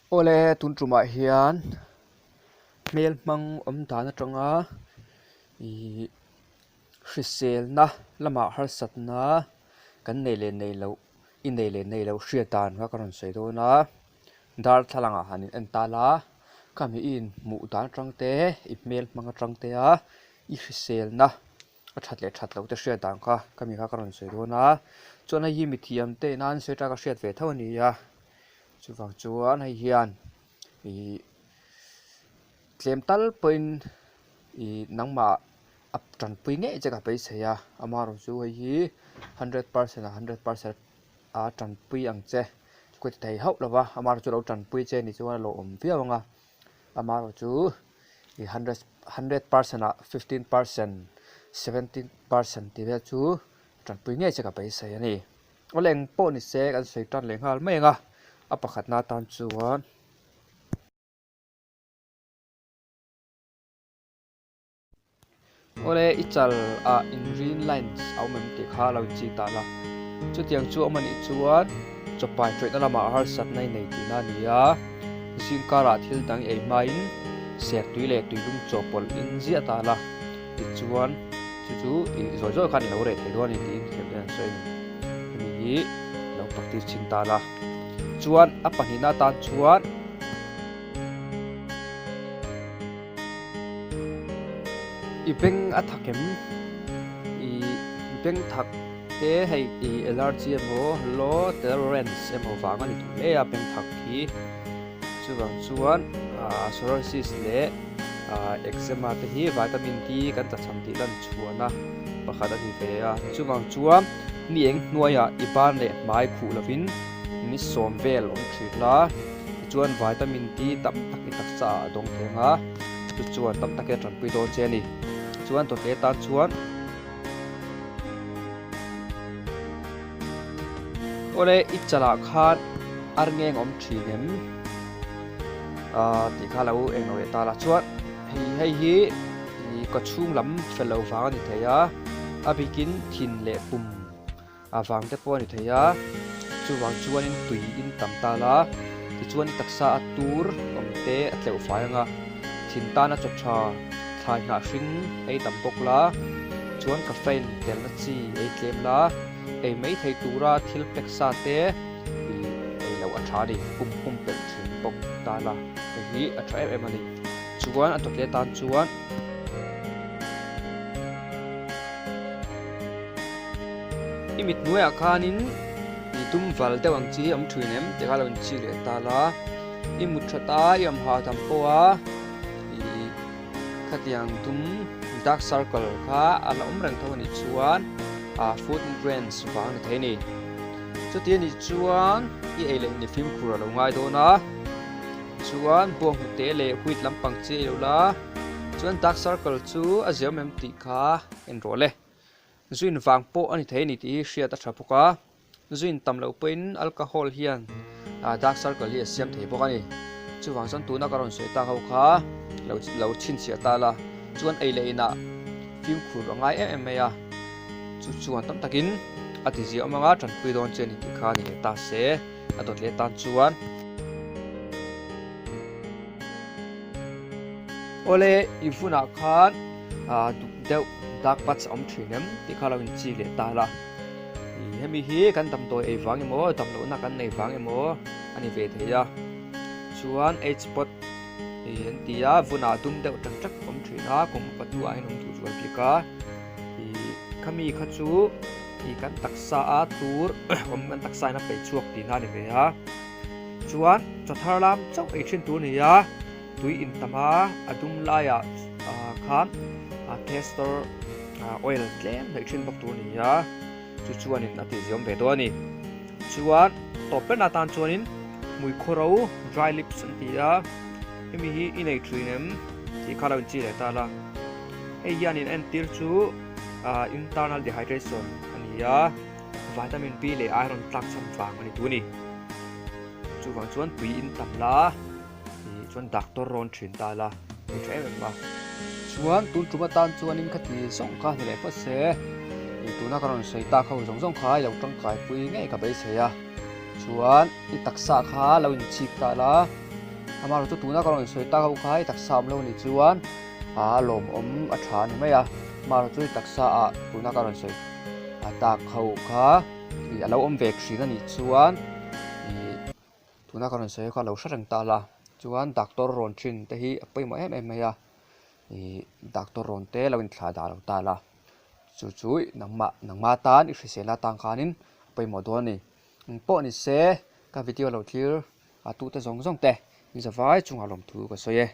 Awle tun tumah hian hmel hmang awm dan atanga ihh hriselna lamah harsatna kan nei leh nei loh i nei leh nei loh hriat dan kha ka rawn sawi dawn a darthlalang ah han in en ta la khami i inhmuh dan atang te i hmel hmang atang te a i hriselna a that leh that loh te hriat dan kha ka mi kha ka rawn sawi dawn a chuan hei hi mithiam te in a an sawi atanga ka hriat ve tho a ni a chuvang chuan hei hian ihh tlem tal pawhin ihh nangmah a tanpui ngei che ka beisei a amaherawhchu hei hi hundred percent ah hundred percent a tanpui ang che ka ti thei hauh lo va amaherawhchu lo tanpui che ni chuan a lawmawm viau ang a amaherawhchu. Ih hundred hundred percent ah fifteen percent seventeen percent tih vel chu tanpui ngei che ka beisei a ni. Awle eng pawh ni se kan sawi tan leh nghal mai ang a, a pakhatna atan chuan. Awle i chal ah in green lines a awm em tih kha lo inchik ta la. Chutiang chu awm anih chuan chawpai tawihna lamah harsatna i nei tihna a ni a, zingkarah thil dang i ei hmain ser tui leh tuilum chaw pawlh in ziah ta la tichuan chu chu i zawi zawi khan i lo reh thei dawn a ni tiin thiam te an sawi a ni. Hemi hi lo practice chhin ta la. Chuan a pahnihna atan chuan. I beng a thak em? I beng thak te hei i allergy emaw low tolerance emaw vang a ni duh hle a beng thak hi. Chuvang chuan psoriasis leh eczema te hi vitamin D kan tlachham tih lan chhuahna pakhat a ni ve a. Chuvang chuan ni eng hnuaiah i ban leh hmai khuh lovin ni sawm vel awm thin la. Tichuan vitamin D tam tak i taksa ah a dawng theng a, chu chuan tam takin a tanpui dawn che a ni. Chuan tawte tan chuan Awle i chalah khan ar ngeng awm thin em? Aaa tih kha lo eng lo leh ta la. Chuan hei hei hi ka chhung lam fel lo vang a ni thei a, a bikin thin leh pum. A vang te pawh a ni thei a, chuvang chuanin tui in tam ta la, tichuan i taksa a tur awm te a tleuh fai ang a, thin tana chaw tha thlai hnah hring ei tam bawk la, chuan caffeine telna chi ei tlem la, ei mai thei tura thil pack sa te i ei loh a tha a ni, pum pum pelh thin bawk ta la, hei hi a tha em em a ni. Chuan a tawt leh tan chuan. I mit hnuaiah khanin i dum val deuh ang chi hi a awm thin em tih kha lo inchik leh ta la, i mut that a i awm hahdam pawh a i khatiang dum dark circle kha a la awm reng tho anih chuan ah food nutrients vang a ni thei a ni. Chuti anih chuan i ei leh in i fimkhur a lo ngai dawn a, chuan buang hnute leh wheat lampang chi ei lo la, chuan dark circle chu a ziam em tih kha en rawh le. Zuin vang pawh a ni thei a ni tih hi hriat a tha bawk a, zuin tam loh pawhin alcohol hian dark circle hi a siam thei bawk a ni. Chuvang chuan tuna ka rawn sawi tak ho kha lo lo chhinchhiah ta la, chuan ei leh inah fimkhur a ngai em em mai a, chu chuan tam takin a ti ziah awm anga tanpui dawn che a ni tih kha a ni leh ta se, a dawt leh tan chuan. Awle i vunah khan duk deuh dark patch a awm thin em tih kha lo inchik leh ta la. Hemi hi kan damdawi ei vang emaw damlohna kan nei vang emaw a ni ve thei a. Chuan age spot ih an ti a vunah dum deuh tak tak a awm thin a kum upa hnuah hian awm duh zual bik a. Ih khami kha chu ih kan taksa a tur awm kan taksa in a peih chhuak tihna a ni ve a. Chuan chaw thar lam chauh ei thin tur a ni a, tui in tam a, a dum laiah khan castor oil tlem hnawih thin bawk tur a ni a, chu chuanin a tihziawm ve dawn a ni. Chuan tawp berna atan chuanin hmui khawro dry lips an ti a, hemi hi i nei thin em tih kha lo inchi leh ta la. Hei hianin a entir chu internal dehydration a ni a. Vitamin B leh iron tlak chhan vang a ni tu ni. Chuvang chuan tui in tam la, ih chuan doctor rawn thin ta la, hei tha em em a. Chuan tun tum atan chuanin ka ti zawng kha ni leh phawt se, ih tuna ka rawn sawi tak ho zawng zawng kha i lo tangkai pui ngei ka beisei a. Chuan i taksa kha lo inchik ta la, Amaherawhchu tuna ka rawn sawi tak ho kha i taksa awm lo nih chuan a lawmawm a tha a ni mai a. Amaherawhchu i taksa ah tuna ka rawn sawi tak ho kha ih a lo awm ve thin a nih chuan ih tuna ka rawn sawi kha lo hre reng ta la. Chuan doctor rawn thin te hi a pawimawh em em mai a. Ih doctor rawn te lo inthlah dah lo ta la. Chu chu nangmah nangmah tan i hrisel atan khanin a pawimawh dawn a ni. Eng pawh ni se ka video lo thlir a tute zawng zawng te in zavai chungah lawmthu ka sawi e.